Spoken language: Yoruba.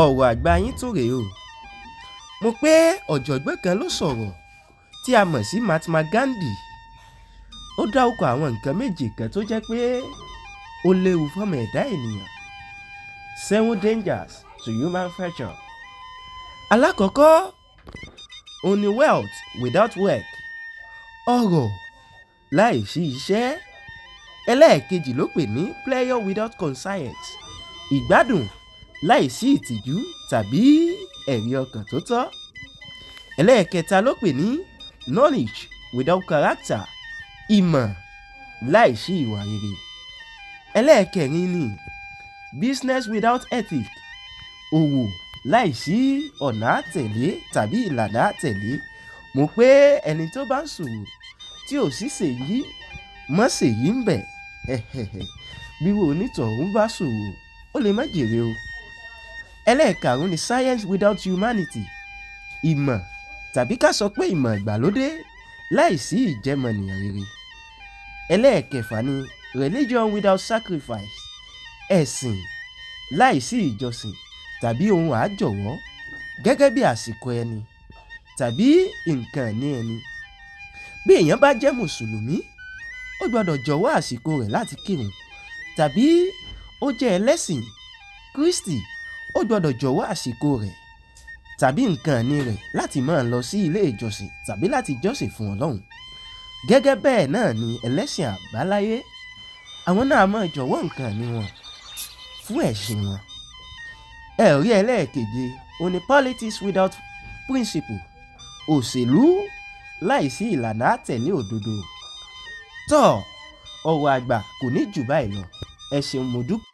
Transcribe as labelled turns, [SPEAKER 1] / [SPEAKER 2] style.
[SPEAKER 1] Ọ̀rọ̀ àgbà yín tún rèé o. Mo pé ọ̀jọ̀gbọ́n kan ló sọ̀rọ̀ tí a mọ̀ sí Mahatma Gandhi. Ó dárúkọ àwọn nǹkan méje kan tó jẹ́ pé ó léwu fọ́mọ ẹ̀dá ènìyàn, seven dangers to human future. Alákọ̀ọ́kọ́ òun ni wealth without work, ọrọ̀ láì sí iṣẹ́. Ẹlẹ́ẹ̀kejì ló pè ní pleasure without conscience, ìgbádùn láì sí ìtìjú tàbí ẹ̀rí ọkàn tó tọ́. Ẹlẹ́ẹ̀kẹta ló pè ní knowledge without character, ìmọ̀ láì sí ìwà rere. Ẹlẹ́ẹ̀kẹrin ni business without ethic, òwò láì sí ọ̀nà àtẹ̀lé tàbí ìlànà àtẹ̀lé. Mo pé ẹni tó bá ń ṣòwò tí ò sì ṣèyí mọ́ ṣèyí ń bẹ̀, bí wo onítọ̀hún bá ṣòwò, ó lè má jèrè o. Ẹlẹ́ẹ̀karùn-ún ni science without humanity, ìmọ̀ tàbí ká sọ pé ìmọ̀ ìgbàlódé láìsí ìjẹ́mọnìyàn rere. Ẹlẹ́ẹ̀kẹfà ni religion without sacrifice, ẹ̀sìn láìsí ìjọsìn tàbí ohun àjọwọ́ gẹ́gẹ́ bí àsìkò ẹni tàbí nǹkan ìní ẹni. Bí èèyàn bá jẹ́ mùsùlùmí, ó gbọ́dọ̀ jọ̀wọ́ àsìkò rẹ̀ láti kírun, tàbí ó jẹ́ ẹlẹ́sìn Kristi, ó gbọ́dọ̀ jọ̀wọ́ àsìkò rẹ̀ tàbí nǹkan ìní rẹ̀ láti máa lọ sí ilé ìjọsìn tàbí láti jọ́sìn fún Ọlọ́run. Gẹ́gẹ́ bẹ́ẹ̀ náà ni ẹlẹ́sìn àbáláyé, àwọn náà máa jọ̀wọ́ nǹkan ìní wọn fún ẹ̀sìn wọn. Ẹ̀rí ẹlẹ́ẹ̀keje ó ní politics without principle, òṣèlú láìsí ìlànà àtẹ̀lé òdodo. Tọ́ ọ̀rọ̀ àgbà kò ní jù báyìí lọ. Ẹ ṣeun, mo dúpẹ́.